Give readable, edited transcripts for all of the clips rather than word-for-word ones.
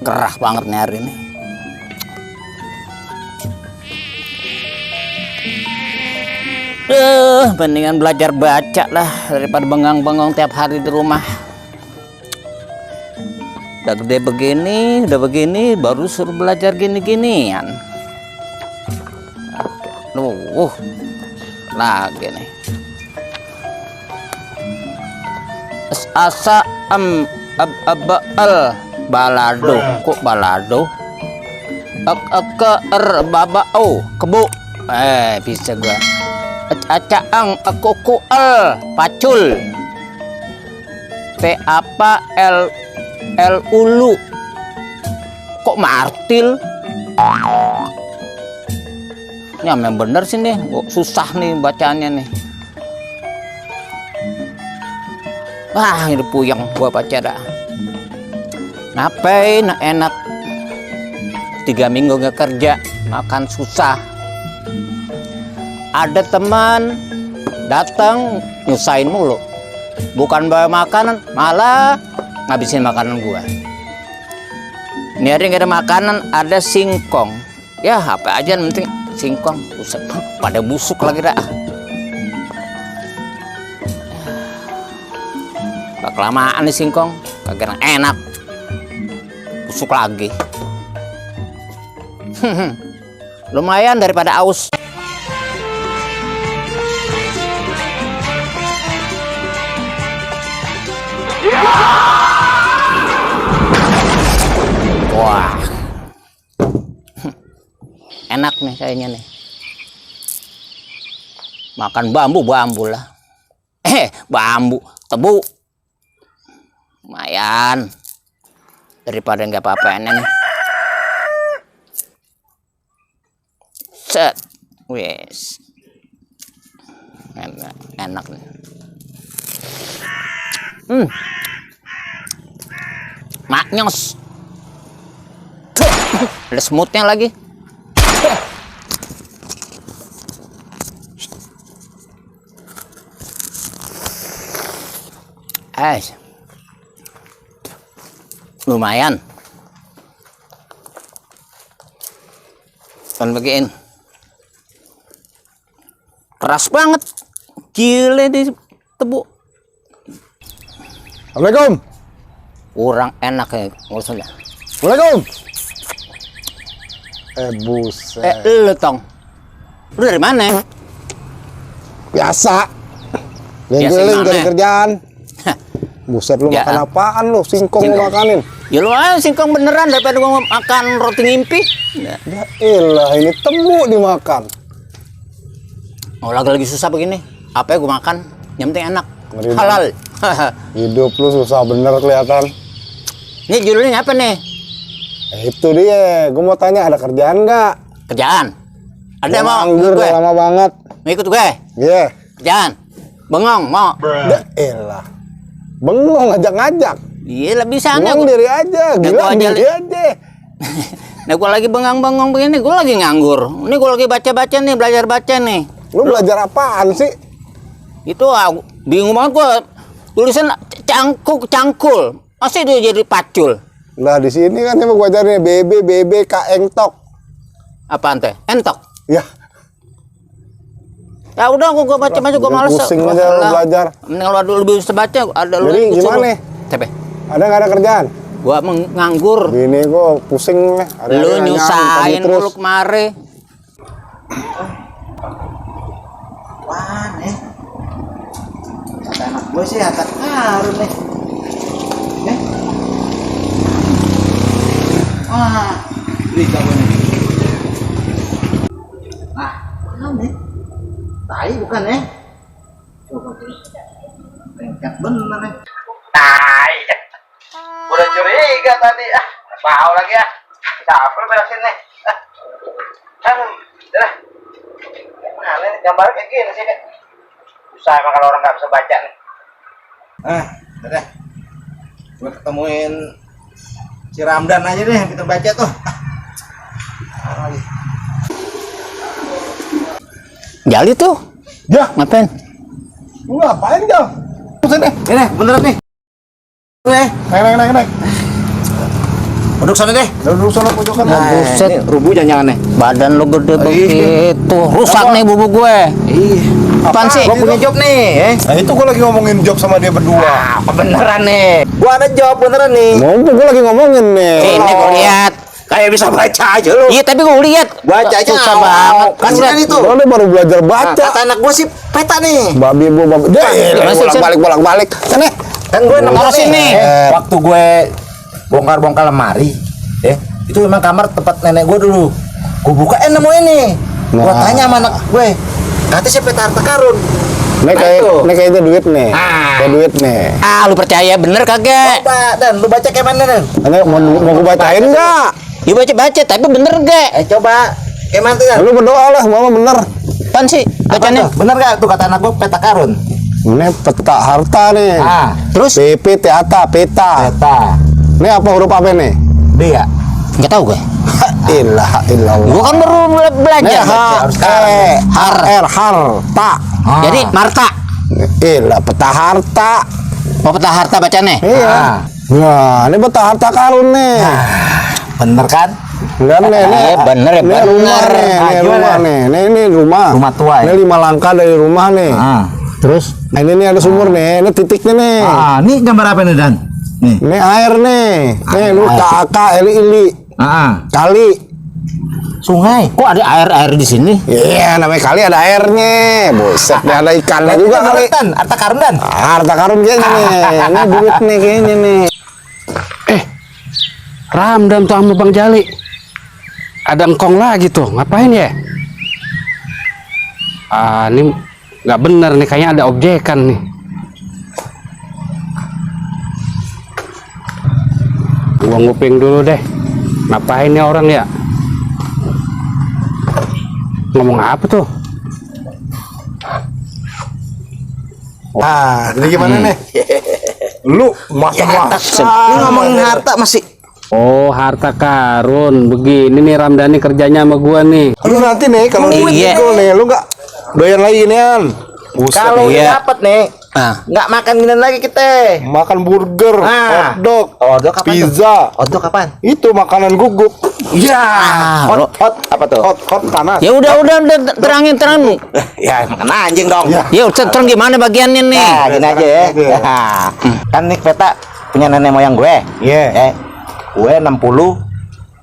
Gerah banget nih hari ini. Mendingan belajar baca lah daripada bengang-bengong tiap hari di rumah. Udah gede begini, udah begini, baru suruh belajar gini-ginian. Lagi nih. Asa balado, kok balado? Babao, kebo. Bisa gua. Acaang aku kuel pacul. Apa L ulu. Kok martil? Ini yang bener sih nih, susah nih bacanya nih. Wah, ini puyeng gua baca dah. Ngapain enak 3 minggu gak kerja, makan susah. Ada teman datang nyusahin mulu, bukan bawa makanan, malah ngabisin makanan gua. Ini hari gak ada makanan, ada singkong. Ya apa aja yang penting singkong. Buset, pada busuk lagi dah. Kelamaan nih singkong, kagak enak, busuk lagi. Lumayan daripada aus. Wah, enak nih kayaknya nih. Makan bambu lah. Bambu, tebu. Lumayan daripada nggak apa-apa nih. Set, wes, enak nih. Maknyos. Ada semutnya lagi. Lumayan. Kan bagiin. Keras banget. Gile di tebu. Assalamualaikum. Kurang enak ya ngurusnya. Assalamualaikum. Buset. Lu tong. Lu dari mana? Biasa. Keliling cari kerjaan. Buset, lu makan apaan lu? Singkong lu makanin. Ya lu aja singkong beneran daripada gua makan roti ngimpi. Ya elah, ini temu dimakan. Oh, lagi susah begini. Apa ya gua makan? Yang penting enak. Ngeri Halal. Hidup lu susah bener kelihatan. Ini judulnya apa nih? Itu dia. Gua mau tanya, ada kerjaan nggak? Kerjaan. Ada Gua mau nganggur gue? lama banget. Mau ikut gue? Iya. Kerjaan. Bengong mau? Ya elah. Bengong ngajak-ngajak. Iya lah bisa nih. Bengong diri aja. Gila diri aja. Nah gua lagi bengong begini, gua lagi nganggur. Ini gua lagi baca-baca nih, belajar baca nih. Lu belajar apaan sih? Itu bingung banget gua. Tulisan cangkul. Masih dia jadi pacul. Nah di sini kan emang gua cari BB kaengtok. Apaan teh? Entok. Ya. Ya udah gua baca-baca gua males. Pusing aja lu belajar. Mending lu lebih bisa baca, ada lu. Jadi gimana? Tepe. Ada nggak ada kerjaan? Gua nganggur. Ini gua pusing nih. Lu nyusahin mulu kemari. Wah nih. Anak gue sih angkat karun nih. Wah, beli kamu nih. Nah, mana nih? Tai bukan ya? Coba dulu. Bengket bener nih. Tai. Udah curiga tadi. Mau lagi ya. Capek beresin nih. Udah. Mana nih gambar kayak gini sih, Kak? Susah emang kalau orang nggak bisa baca nih. Udah. Gue ketemuin si Ramdan aja deh yang kita baca tuh. Jali tuh. Ya, Ngapain? lu ngapain Jal? Pusing deh. Ini beneran nih. Naik. Duduk sana deh. Duduk sana pojokan. Buset. Ini rubuh jangan nih. Badan lu gede begitu. Rusak nih bubuk gue. Iya. Apaan sih? Gua punya job nih, Nah itu gue lagi ngomongin job sama dia berdua. Apa beneran nih? Gua ada job beneran nih. Ngomong gue lagi ngomongin nih. Ini gue lihat. Kayak bisa baca aja lu. Iya tapi gue lihat. Baca aja susah mau. banget. Kan kan itu. Lo nih baru belajar baca. Kata anak gua sih peta nih. Babi bu babi. Deh, Masuk, bolak-balik. Kan Kan gue nemu Taruh sini. Waktu gue bongkar-bongkar lemari, itu memang kamar tempat nenek gue dulu. Gue buka, nemu ini. Gue Nah. tanya sama anak gue, katanya sih peta harta karun. Nih kayak itu duit nih. Ah. Kayak duit nih. Ah lu percaya bener kagak? Coba Dan, lu baca kayak mana Dan? Ini mau gue bacain enggak? Ya baca-baca tapi bener gak? Coba kayak mana tuh Dan? Lu berdoa lah, mama bener. Apaan sih Apa bacanya? tuh? Bener gak tuh kata anak gue peta karun? Ini peta harta nih. Terus? PP Teata peta. Peta. Ini apa huruf apa nih? D ya? Nggak tahu gue. Ilah illallah. Gua kan baru belajar. harus sekarang. harta. Jadi Marta. Ilah peta harta. Mau peta harta bacanya? Iya. Nah, ini peta harta karun nih. Bener kan? Enggak nih, Eh, bener ya, Ini rumah bener. nih, Ah, ini gimana? rumah nih. Ini rumah. Rumah tua ya? Ini 5 langkah dari rumah nih. Terus? Nah, ini nih ada sumur nih. Ini titiknya nih. Ini gambar apa nih Dan? Nih. Ini air nih. Nih lu kakak ili kali. Sungai. Kok ada air-air di sini? Iya, namanya kali ada airnya. Buset, nih ada ikannya juga kali. Dan, harta karun Dan. Harta karun kayaknya nih. Ini duit nih kayaknya nih. Ramdan tuh sama Bang Jali. Ada engkong lagi tuh, ngapain ya? Ah, ini nggak bener nih, kayaknya ada objekan nih. Gua nguping dulu deh. Ngapain nih orang ya? Ngomong apa tuh? Ah, jadi gimana nih? Lu masa Ini ngomongin harta masih. Oh, harta karun. Begini nih Ramdhani kerjanya sama gua nih. Lu nanti nih kalau Iya. duit itu nih, lu nggak doyan lagi nih. Kalau iya. dapat nih, Ah. nggak makan ginian lagi kita. makan burger, Ah. hotdog, Hotdog kapan tuh? pizza. Hotdog kapan? Itu makanan guguk. Iya. lo- Hot apa tuh? Hot panas. Ya udah terangin. Ya makan anjing dong. Ya. Ya terang gimana bagiannya nih? Nah, gini aja ya. Oke. Nah, kan nih peta punya nenek moyang gue. Iya. Gue 60,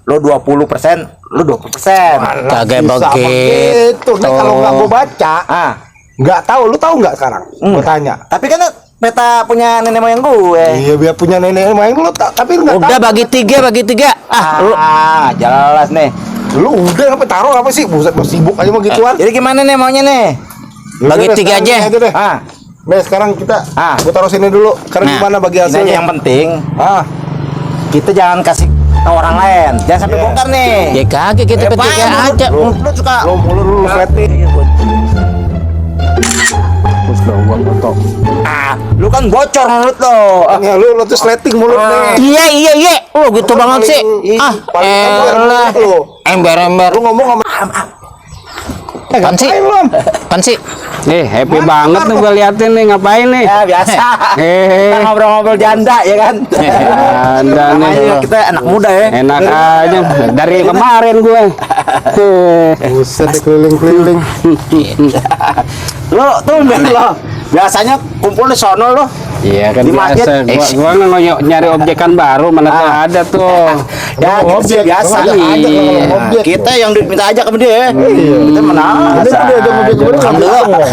lo 20%, lo 20%. Kagak Bisa begitu. Nih kalau nggak gua baca, Ah, nggak tahu. Lu tahu nggak sekarang? Gua tanya. tapi kan peta punya nenek moyang gue. Iya, biar punya nenek main lu tapi lu nggak Udah tahu. bagi tiga. Lu Jelas nih. Lu udah apa taruh apa sih? Buset, lu sibuk aja mau gituan. Jadi gimana nih maunya nih? bagi Udah, tiga sekarang aja. ini deh. Ah, Nih sekarang kita, Ah. gua taruh sini dulu. Karena Nah, gimana bagi ini aja hasilnya? yang penting. Ah, Kita jangan kasih ke orang lain. Jangan sampai Iya. bongkar nih. Ya kagak kita Bang, bertiga aja. Lu suka lu mulu lu flatting. Terus dong gua foto. lu kan bocor mulut lo. Ya lu tuh slating mulut nih. Iya. Lu gitu banget sih. Ah, elah. Lu. Ember. Lu ngomong sama Apaan sih? Apaan sih? Happy banget nih gua liatin nih, ngapain nih? Ya biasa. Kita ngobrol-ngobrol janda ya kan. Anda nih. Namanya kita anak muda ya. Enak aja dari kemarin gue. buset keliling-keliling. Lo tumben lo. Biasanya kumpul di sono lo. Iya kan Di masjid. biasa. Gua nyari objekan baru, mana tuh ada tuh. Ya objek, biasa. ada aja kalau Iya. objek. Kita yang minta aja ke dia. Kita menang. Ini udah ada mobil kemarin. Alhamdulillah.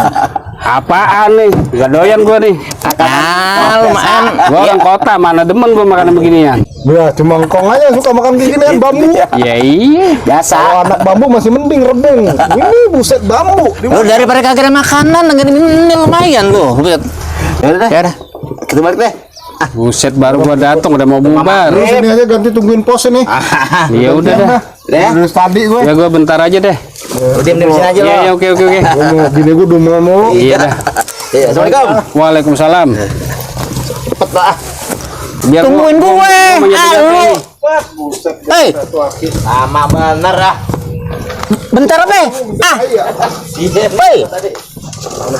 Apaan nih? Gak doyan gua nih. Ah, lumayan. Gua orang kota, mana demen gua makan beginian. Ya, cuma engkong aja suka makan kayak gini kan bambu. Ya iya. Biasa. Kalau anak bambu masih mending rebung. Ini buset bambu. Lu daripada kagak ada makanan, ini lumayan lu. Ya udah. Ya udah. Kita balik deh. Buset baru gua datang udah mau bubar. Lu sini aja ganti tungguin pos ini. Ya udah dah. Ya. Terus tadi gue. Ya gua bentar aja deh. Lu diam di sini aja lo. Iya, ya, oke. Gini gue udah mau. Iya dah. Iya, Assalamualaikum. Waalaikumsalam. Cepet lah. Biar Tungguin gue. mau nyedot Ah, lu. ini. Hei, Lama bener ah. bentar apa? Ah, hei.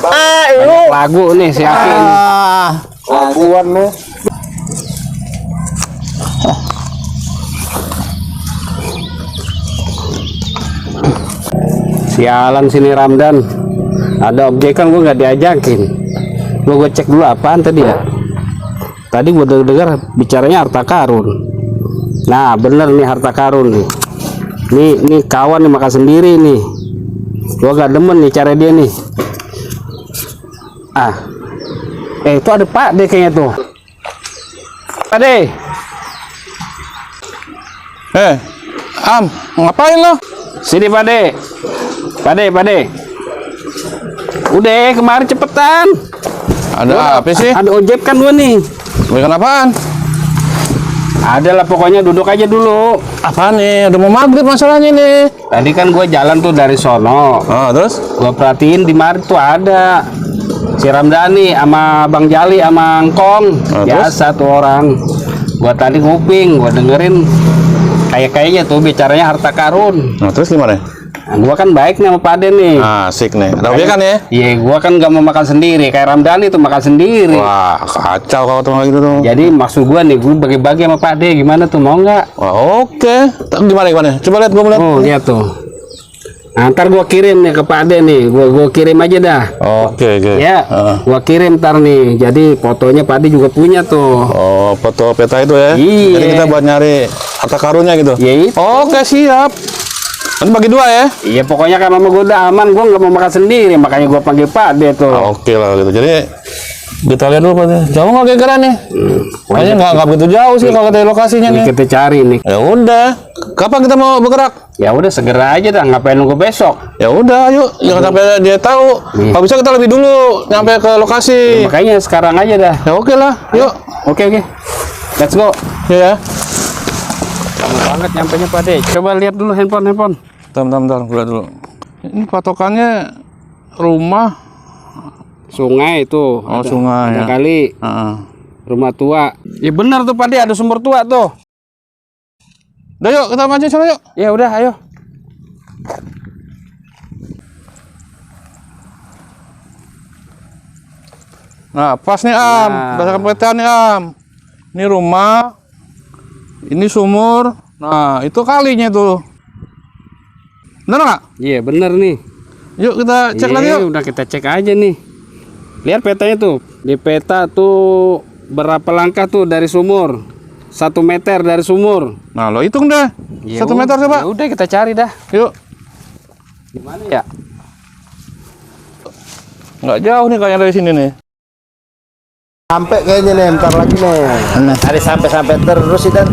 Ah, lu. Lagu nih si Aki ini. Ah, Laguan nih. Sialan sini Ramdan. Ada objekan gue nggak diajakin. Gue cek dulu apaan tadi ya. Tadi gue dengar bicaranya harta karun. Nah bener nih harta karun nih. Nih kawan nih makan sendiri nih. Gue gak demen nih cara dia nih. Itu ada Pak D kayaknya tuh. Pak D. Ngapain lo? Sini Pak D. Pak D. Udah kemarin cepetan. Ada apa sih? Ada ojek kan gua nih. Bukan apaan? Ada lah pokoknya duduk aja dulu. Apaan nih? Udah mau maghrib masalahnya nih. Tadi kan gue jalan tuh dari sono. Terus? Gue perhatiin di mari tuh ada si Ramdhani sama Bang Jali sama Ngkong. Biasa tuh orang. Gue tadi nguping, gue dengerin kayaknya tuh bicaranya harta karun. Nah, terus gimana? Nah, gue kan baik nih sama Pak Ade nih. Asik nih. Tapi kan ya? Iya, gue kan gak mau makan sendiri. Kayak Ramdhani tuh makan sendiri. Wah, kacau kalau tuh gitu tuh. Jadi maksud gue nih, gue bagi-bagi sama Pak Ade. Gimana tuh, mau nggak? Wah, oke. Gimana? Coba lihat, gue lihat. Oh, lihat tuh. Nah, ntar gue kirim nih ke Pak Ade nih. Gue kirim aja dah. Oke. Ya, gue kirim ntar nih. Jadi fotonya Pak Ade juga punya tuh. Oh, foto peta itu ya? Iya. Jadi kita buat nyari harta karunnya gitu? Iya. Oke, siap. Nanti bagi dua ya? Iya, pokoknya kan sama gue udah aman. Gue nggak mau makan sendiri. Makanya gue panggil Pak Ade tuh. Oke lah gitu. Jadi kita lihat dulu Pak. Jauh nggak kira-kira nih? Kayaknya nggak begitu jauh sih kalau dari lokasinya nih. Kita cari nih. Ya udah. Kapan kita mau bergerak? Ya udah segera aja dah. Ngapain nunggu besok? Ya udah, ayo. Jangan sampai dia tahu. Kalau bisa kita lebih dulu nyampe ke lokasi. Makanya sekarang aja dah. Ya oke lah. Yuk. Oke. Let's go. Ya. Lama banget nyampenya Pak Ade. Coba lihat dulu handphone. Bentar. Gue lihat dulu. Ini patokannya rumah. Sungai itu. Oh, sungai. Ada Ya. kali. Rumah tua. Ya benar tuh Pak Ade, ada sumber tua tuh. Udah yuk, kita maju sana yuk. Ya udah, ayo. Nah, pas nih Am. Berdasarkan peta nih Am. Ini rumah. Ini sumur. Nah, itu kalinya tuh. Bener nggak? Iya bener nih. Yuk kita cek lagi yuk. Udah kita cek aja nih. Lihat petanya tuh. Di peta tuh berapa langkah tuh dari sumur? 1 meter dari sumur. Nah, lo hitung deh. 1 meter coba. Ya udah kita cari dah. Yuk. Gimana ya? Nggak jauh nih kayaknya dari sini nih. Sampai kayaknya nih, bentar lagi nih. Hari sampai terus sih Dan.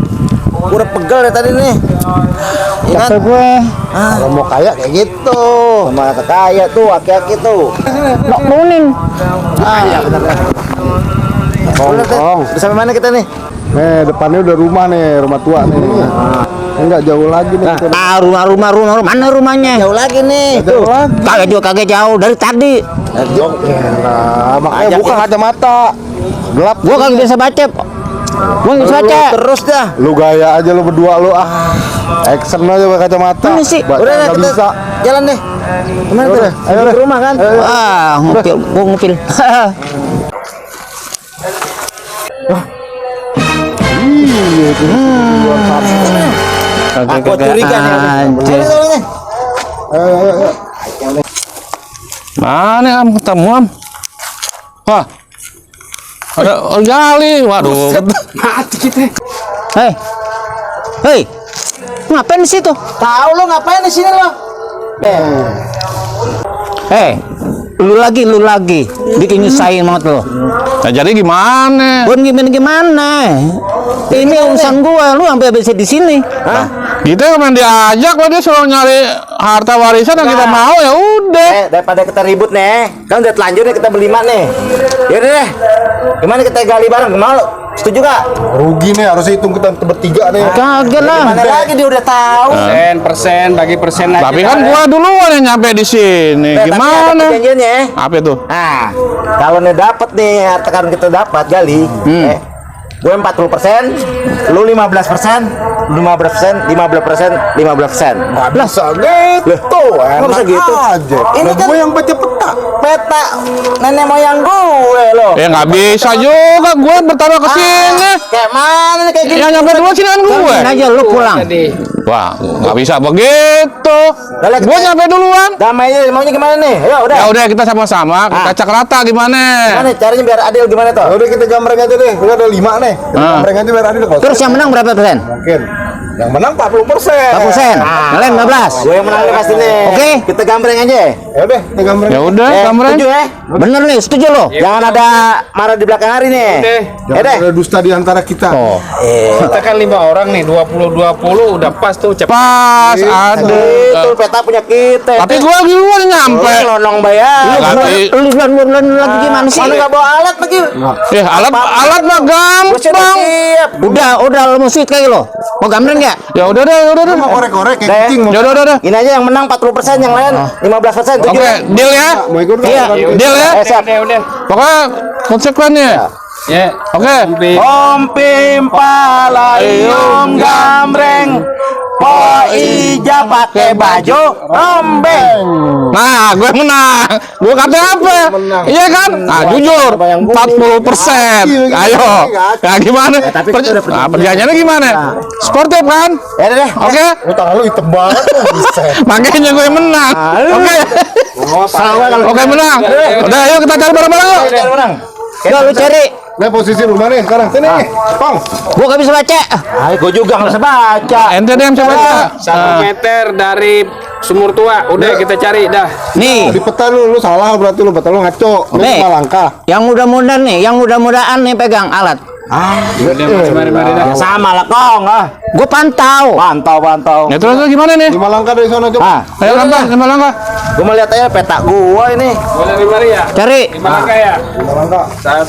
Gue udah pegel ya tadi nih. Iya kan? Gue. Kalau mau kaya kayak gitu. Sama kaya tuh, aki-aki tuh. Nok kuning. Iya benar. Udah sampai mana kita nih? Nih, depannya udah rumah nih, rumah tua nih. Enggak jauh lagi nih. Rumah mana rumahnya? Jauh lagi nih. Kagak jauh dari tadi. Nah, makanya buka kacamata. Gelap. Gua kagak bisa baca. Gua nggak bisa baca. Terus dah. Lu gaya aja lu berdua lu action aja pakai kacamata. Mana sih? Baca Udah deh, nggak kita bisa. jalan deh. Kemana tuh? Ayo Ke deh. rumah kan? Gua ngupil. Aku curiga nih. Anjir. Mana Am? Ketemu Am? Wah. Ada gali. Waduh. Mati kita. Hei, ngapain di situ? Tahu lo ngapain di sini lo? Lu lagi bikin nyusahin banget lo. Nah, jadi gimana? Bukan gimana? Ini urusan gua, lu sampai bisa di sini. Kita kemarin diajak lo, dia selalu nyari harta warisan yang kita mau, ya udah. Daripada kita ribut nih, kan udah telanjur nih kita berlima nih. Yaudah deh. Gimana kita gali bareng? Mau? Setuju gak? Rugi nih, harusnya hitung kita bertiga nih. Kagak lah. Mana lagi dia udah tahu. Persen bagi persen aja. Tapi kan gua duluan yang nyampe di sini. Tapi ada Gimana? perjanjiannya. Apa itu? Nah, kalau nih dapat nih harta karun kita dapat gali, Gue 40%, lu 15%, 15%, 15%, 15%. Nggak bisa gitu. Nggak bisa gitu. Aja. Ini kan gue yang baca peta. peta nenek moyang gue loh. Ya nggak bisa juga, gue bertaruh ke sini. Kayak mana nih kayak gini? Yang nyampe duluan sini kan gue. Ini aja lu pulang. Wah, nggak bisa begitu. Udah, Gue nyampe duluan. Damainya maunya gimana nih? Ayo udah. Ya udah kita sama-sama, kita cak rata gimana? Gimana caranya biar adil gimana tuh? Udah kita gambreng aja deh. Udah ada 5 nih. Kita gambreng aja biar adil kok. Terus yang menang berapa persen? Mungkin. Yang menang 40%. 40%. Yang lain 15. Gue yang menang nih pasti nih. Oke. Kita gambreng aja. Ya udah, kita gambreng. Ya udah, gambreng. Setuju ya? Bener nih, setuju lo. Jangan ada marah di belakang hari nih. Jangan deh. ada dusta di antara kita. Oh. Kita kan 5 orang nih, 20-20 udah pas tuh cepat. Pas, Itu aduh. peta punya kita. Tapi gue duluan nyampe. Lonong bayar. Tapi, Lu lagi gimana sih? Mana nggak bawa alat lagi? ya alat mah Gue sudah gampang. siap. Udah lu mau sweet kayak lo. Mau gambreng nggak? Ya udah deh. Mau korek-korek kayak Udah ya. kucing. Ya udah. Ini aja yang menang 40%, yang lain 15%. Tujuh. Oke, deal ya. Mau ikut nggak? Iya. Deal ya. Siap. Udah. Pokoknya konsekuennya. Ya. Oke. Om Pimpala Iong gambreng, po ija pakai baju rombeng. Nah, gue menang. Gue kata apa? Iya kan? Nah, jujur 40%. Ayo. Nah, gimana? Nah, perjanjiannya gimana? Sportif kan? Ya udah deh. Oke. Utang lu hitam banget tuh. Bisa. Makanya gue menang. Oke. Oke, menang. Udah, ayo kita cari barang-barang yuk. Udah menang. Udah lu cari. Nah, posisi rumah nih sekarang. Sini. Pong. Gua gak bisa baca. Gue juga nggak bisa baca. Ente deh yang coba. 1 meter dari sumur tua. Udah kita cari dah. Nih, Di peta lu salah berarti lu peta lu ngaco. Lu Nih. salah langkah. yang mudah-mudahan nih, yang mudah-mudahan nih pegang alat. Mari dah. Sama lah Kong. Gua pantau. Pantau. Ya terus gimana nih? 5 langkah dari sana coba. Ayo langkah, 5 langkah. Gue mau lihat aja peta gua ini. Boleh mari ya. Cari. 5 langkah ya. 5 langkah. 1,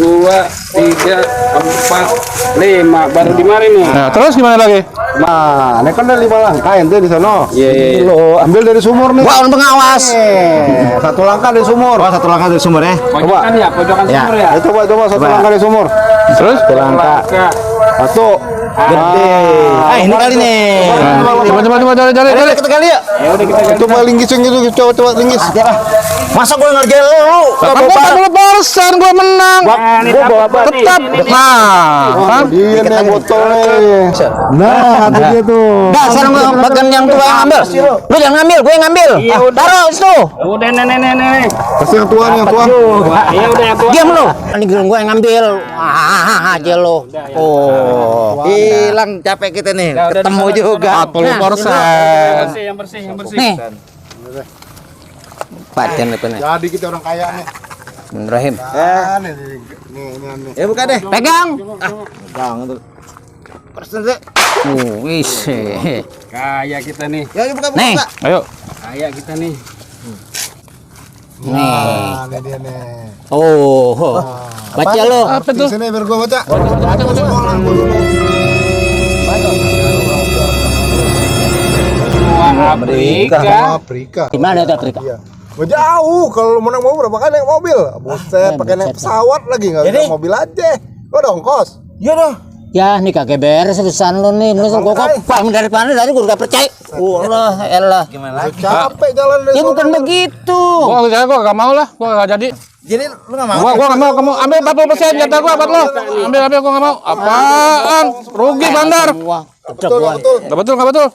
2, 3, 4, 5. Baru di mari nih. Nah, terus gimana lagi? Nah, ini kan ada 5 langkah ente di sana. Iya. Lu ambil dari sumur nih. Gua orang pengawas. Nih, 1 langkah dari sumur. Oh, 1 langkah dari sumber ya. Pojokan ya, pojokan sumur ya. Coba 1 langkah dari sumur. Terus? 1 langkah. 1. Gede. Ini kali nih. Coba cari. Ayo kita kali ya. Coba linggis yang itu, coba linggis. Masa gue ngerjain lu? Kan gua 40% gua menang. Gua bawa apa nih? Tetap. Nah, kan? Dia nih botol nih. Nah, itu dia tuh. Dah, sekarang gua bagian yang tua yang ngambil. Lu jangan ngambil, gue yang ngambil. Taruh situ. Udah nenek. Pasti yang tua nih, yang tua. Iya udah yang tua. Diam lu. Ini giliran gue yang ngambil. Aja lu. Oh. Hilang capek kita nih. Ketemu juga. 40%. Yang bersih. Nih. Paten itu nih. Jadi kita orang kaya nih. Bismillahirrahmanirrahim. Nih. Ya buka deh. Pegang. Jangan tuh. Wis. Kaya kita nih. Ya buka. Nih. Ayo. Kaya kita nih. Nih. Nah, ini dia nih. Oh. Baca lu. Apa Di tuh? sini biar gua baca. Afrika. Di mana itu Afrika? Iya. Mau jauh, kalau lu mau naik mobil berapa kali naik mobil? Buset, pakai naik pesawat lagi nggak bisa mobil aja. Lo ada ongkos. Iya dah. Ya, nih kagak beres urusan lu nih. Bener gua kopang dari mana tadi gua udah percaya. Allah, elah. Gimana lagi? Capek jalan dari Ya bukan begitu. Gua gak mau lah, gua gak jadi. Jadi lu nggak mau? Gua gak mau, kamu ambil 40% jatah gua buat lo. Ambil, gua gak mau. Apaan? Rugi bandar. betul, betul. Gak betul.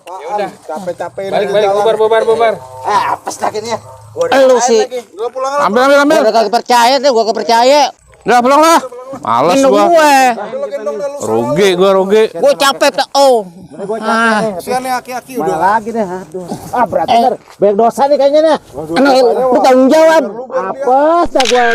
Capek-capek ini Balik bubar. Apa sakitnya? Lu sih. Udah pulang lah. Ambil. Gua udah kagak percaya tuh, gua kagak percaya. Udah pulang lah. Males Gendong gua. gue. Rugi. Gue capek tuh. Oh. Kasihan nih aki-aki udah. Lagi deh. Aduh. Berat bener. Banyak dosa nih kayaknya nih. Lu tanggung jawab. Apa sih gua?